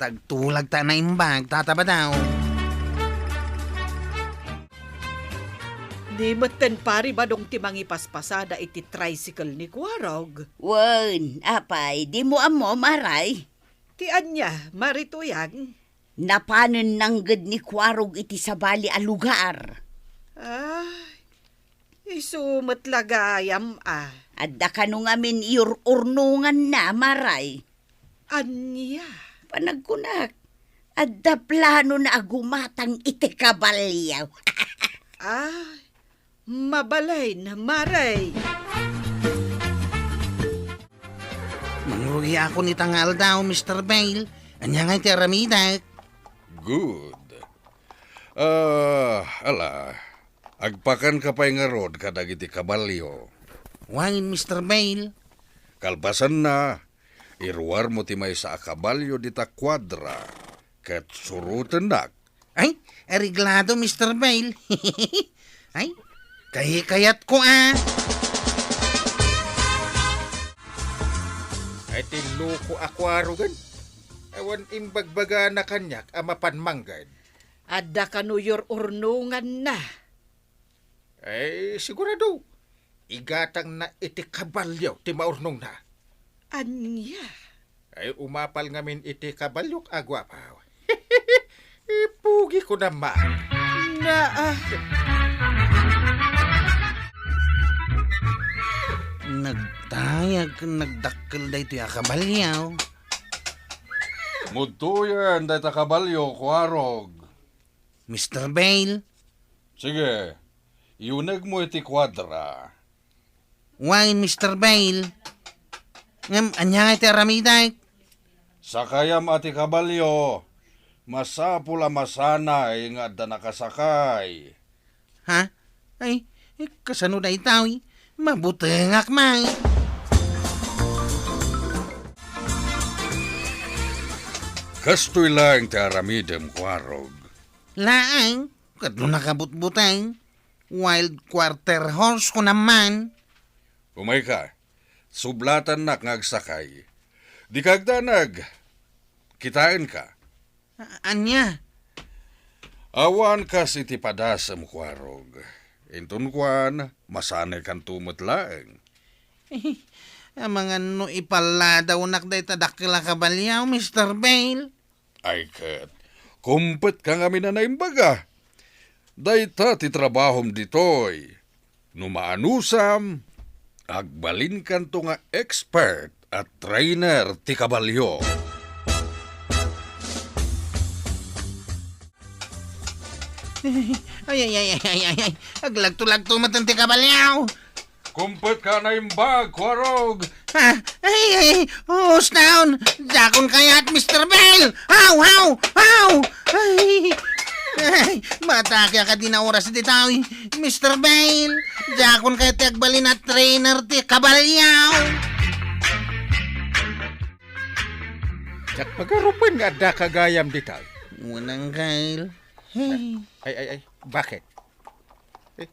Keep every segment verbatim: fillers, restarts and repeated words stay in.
Tagtulag ta naimbag, Tata Badong. Ni metten pari Badong ti mangipaspasada iti tricycle ni Kuarog. Wen, apay, dimo ammo, Maray? Ti ania, Mari Tuyang? Napanen nangged ni Kuarog iti sabali a lugar. Ay, isu met la gayam a. Adda kano ngamin iyur-urnonganna, Maray? Ania? Panagkunak, adda planona a gumatang iti kabalio. Ay, mabalin, Maray. Mangrugiakon ita nga aldaw, Mister Bale. Ania ngay ti aramidek? Good. Ah, ala, agpakanka pay ngarud kadagiti kabalio. Wen, Mister Bale. Kalpasanna, iruarmo ti maysa a kabalio dita kuadra, ket surotennak. Ay, areglado, Mister Bale. Ay, kayat-kayatko a. Ay, ti loko a Kuarogen. Awan imbagbagana kaniak a mapan mangged. Adda kano iyur-urnonganna. Ay, sigurado. Igatangna iti kabalio ti maurnongna. Ania? Ay, umapal ngamin iti kabaliok a guapo. Ipugiko naman. Naa. Nagtayag ken nagdakkel daytoy a kabalio. Mudtoyen dayta kabalio, Kuarog. Mister Bale? Sige, iunegmo iti kuadra. Wen, Mister Bale. Ngem, ania nga iti aramidek? Sakayam a ti kabalio. Masapul a masanay nga adda nakasakay. Ha? Ay, eh, kasano daytoy? Mabutengak, may. Kastoy laeng ti aramidem, Kuarog. Laeng, ket no nakabutbuteng, wild quarter horse ko naman. Umayka, sublatannak nga agsakay. Dika agdanag. Kitaenka. A-, ania? Awan kas iti padasem, Kuarog. Inton kuan, masanaykanto met laeng. Amangan no ipaladawnak dayta dakkel a kabalio, Mister Bale. Ay ket, kumpetka ngamin a naimbaga. Dayta ti trabahom ditoy. No maanusam, agbalinkanto nga expert a trainer ti kabalio. Ay, ay, ay, ay, ay, ay, ay. Aglagto-lagto met ti kabalio. Kumpetka a naimbag, Kuarog. Ah, ay, ay, hustaon. Diakon kayat, Mister Bale. Haw, haw, haw. Ay, ay, matake a kadina oras ditoy, Mister Bale. Diakon kayat ti agbalin a trainer ti kabalio. Diak pagarupen nga adda kagayam ditoy. Unang kail. Hey. Ay, ay, ay. Bakit? Eh,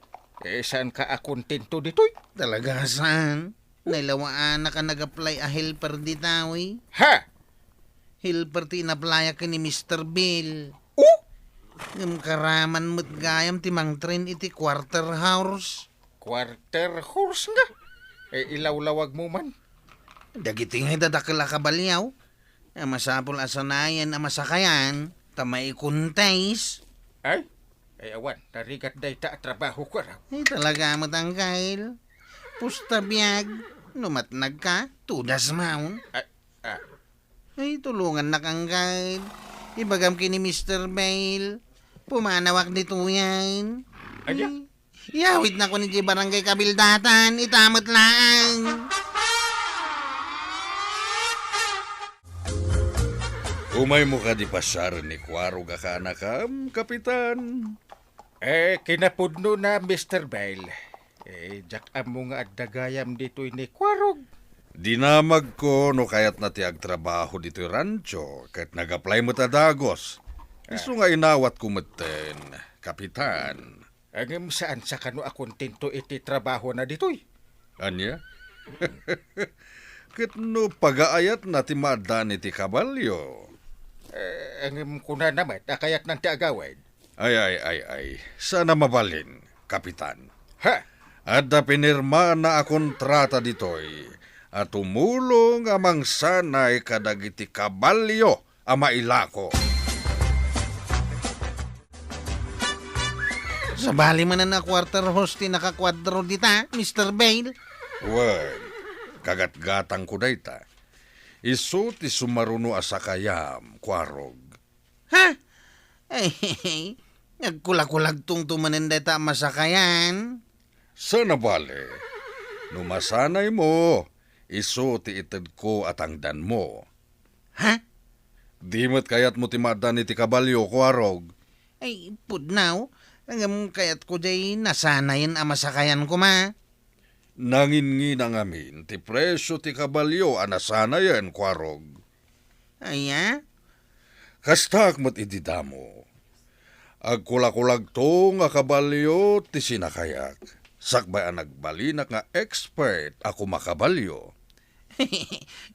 eh, saanka a kontento ditoy? Talaga, saan? Nailawaanak a nag-apply a helper ditoy. Ha? Helper ti in-applyak ken ni Mister Bale. Oh? Ngem karaman met gayam ti mangtrain iti quarter horse. Quarter horse nga? Eh, ilawlawagmo man. Dagiti nga dadakkel a kabalio. A masapul a sanayen a masakayan, ta maikun-taste. Ay? Ay, awan, narigat dayta a trabaho, Kuarog. Ay, talaga met, Angkel. Pusta biag, no matnagka, tudas maon. Ay, ah. Ay, tulongannak, Angkel. Ibagam ken ni Mister Bale. Pumanawak ditoyen. Ania? Ay, Iyawidnakon idiay barangay kabildatan, ita met laeng. Umaymo kadi pasiaren ni Kuarog a kaanakam, Kapitan? Eh, kinapudnona, Mister Bale. Eh, diak ammo nga adda gayam ditoy ni Kuarog. Dinamagko no kayatna ti agtrabaho ditoy rancho, ket nag-apply met a dagus. Isu nga inawatko metten, Kapitan. Ngem saan sa kano a kontento iti trabahona ditoy? Ania? Ket no pagaayatna ti maaddaan iti kabalio? Ngem kunana met a kayatnan ti agawid. Ay, ay, ay, ay. Saan a mabalin, Kapitan. Ha? Adda pinirmana a kontrata ditoy a tumulong a mangsanay kadagiti kabalio a mailako. Sabali manen a quarter horse ti nakakuadro dita, Mister Bale. Wen, kagatgatangko dayta. Isu ti sumaruno a sakayam, Kuarog. Ha? Ay, agkulakulagtongto manen dayta a masakayan. Saan a bale. No masanaymo, isu ti itedko a tangdanmo. Ha? Di met kayatmo ti maaddaan iti kabalio, Kuarog? Ay, pudno. Ngem kayatko diay nasanayen a masakayan koma. Nanginnginangamin ti presio ti kabalio a nasanayen, Kuarog. Aya? Kastaak met idi damo. Agkulakulagtong a kabalio ti sinakayak, sakbay a nagbalinak nga expert a kumakabalio.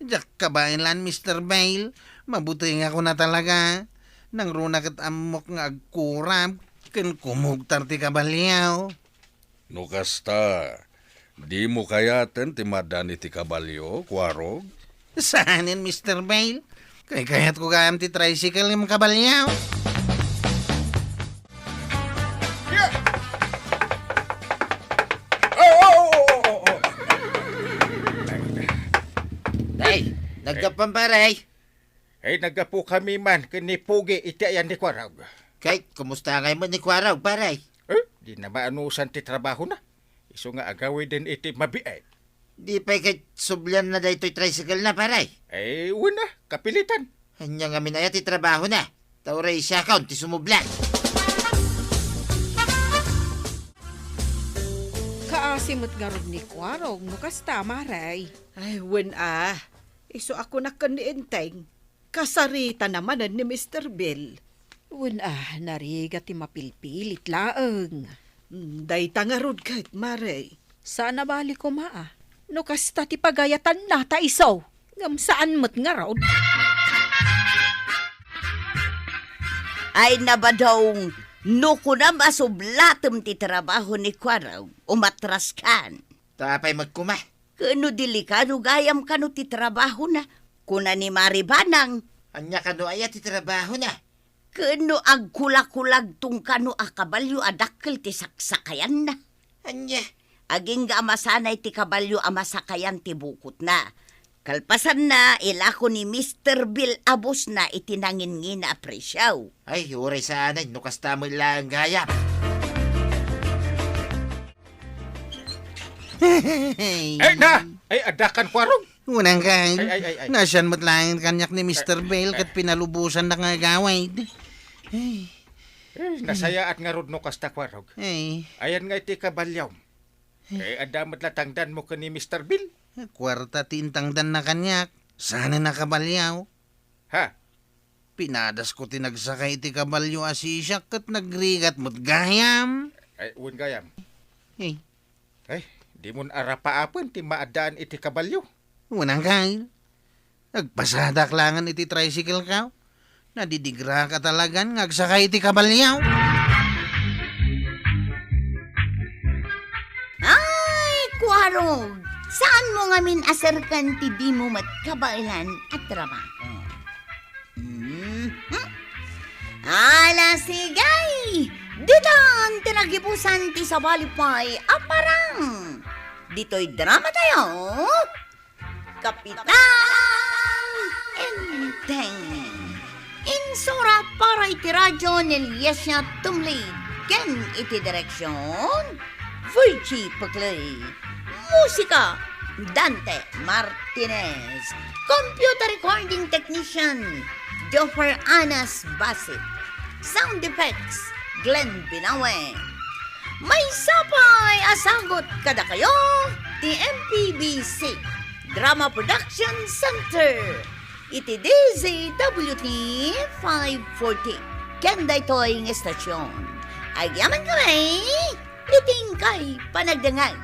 Diak kabaelan, Mister Bale. Mabutengak koma talaga. Nangruna ket ammok nga agkurab ken kumugtar ti kabalio. No kasta, dimo kayaten ti maaddaan iti kabalio, Kuarog? Saanen, Mister Bale. Kaykayatko gayam ti tricycle ngem kabalio. Yeah! Oh, oh, oh, oh, oh, oh. Ay, naggapuan, pare. Ay, naggapu kami man ken ni Pugi iti ayan ni Kuarog. Kay, kumusta ngay met ni Kuarog, pare? Eh, di na maanusan ti trabahona. Isu nga agawiden iti mabiit. Di pay ket sublianna daytoy tricycle na, pare? Eh, wen a, kapilitan. Ania ngamin aya ti trabahona? Ta uray siakon ti sumubli. Kaasi met ngarud ni Kuarog no kasta, mare. Ay, wen a. Isu a kunak ken ni Enteng. Kasaritana manen ni Mister Bill. Wen a, narigat ti mapilpilit laeng. Mm, dayta ngarud ket, mare. Saan a bali koma a. No kasta ti pagayatanna ta isu, ngem saan met ngarud. Ay, nabadong, no kunam a sublatem ti trabaho ni Kuarog, umatraskan. Ta apay met koma? Ken no delikado gayam kano ti trabahona, kuna ni Mari Banang. Ania kano aya ti trabahona? Ken no agkulakulagtong kano a kabalio a dakkel ti saksakayanna. Ania? Agingga a masanay ti kabalio a masakayan ti bukotna. Kalpasanna, ilako ni Mister Bill a bossna iti nanginngina a presyo. Ay, uray saanen no kasta met laeng gayam. Ay, na! Ay, adda kan Kuarog? Unang kay, ay, ay, ay, ay. Nasian met laeng kaniak ni Mister Bill ket pinalubosannak nga agawid. Ay. Eh, nasayaat ngarud no kasta, Kuarog. Ay. Ayan nga iti kabalyaw. Ay. Eh, adda met la tangdanmo ken ni Mister Bill? Kuarta ti intangdanna kaniak. Saan a kabalyaw? Ha? Pinadasko ti nagsakay iti kabalyo a sisiak ket nagrigat met gayam. Ay, wen gayam. Eh. Ay, dimon arapaapen ti maaddaan iti kabalyo. Wen a kay, agpasadak laengen iti tricycle ka. Nadidigrak a talagan nga agsakay iti kabalyo. Ay, Kuarog, saanmo ngamin a serken ti dimo met kabaelan a trabaho? Mhm. Ala, sige! Ditan ti nagibusan ti sabali pay a parang. Ditoy drama tayo, Kapitan Enteng. Insura para iti radyo ni Liesia Tumlid ken iti direksyon, Virgie Peclay. Musika, Dante Martinez. Computer recording technician, Joffer Anas Basit. Sound effects, Glenn Binawe. Maysa pay a sagut kadakayo ti M P B C Drama Production Center iti D Z W T five forty. Ken daytoy nga estasyon, agyamankami iti inkay panagdengngeg.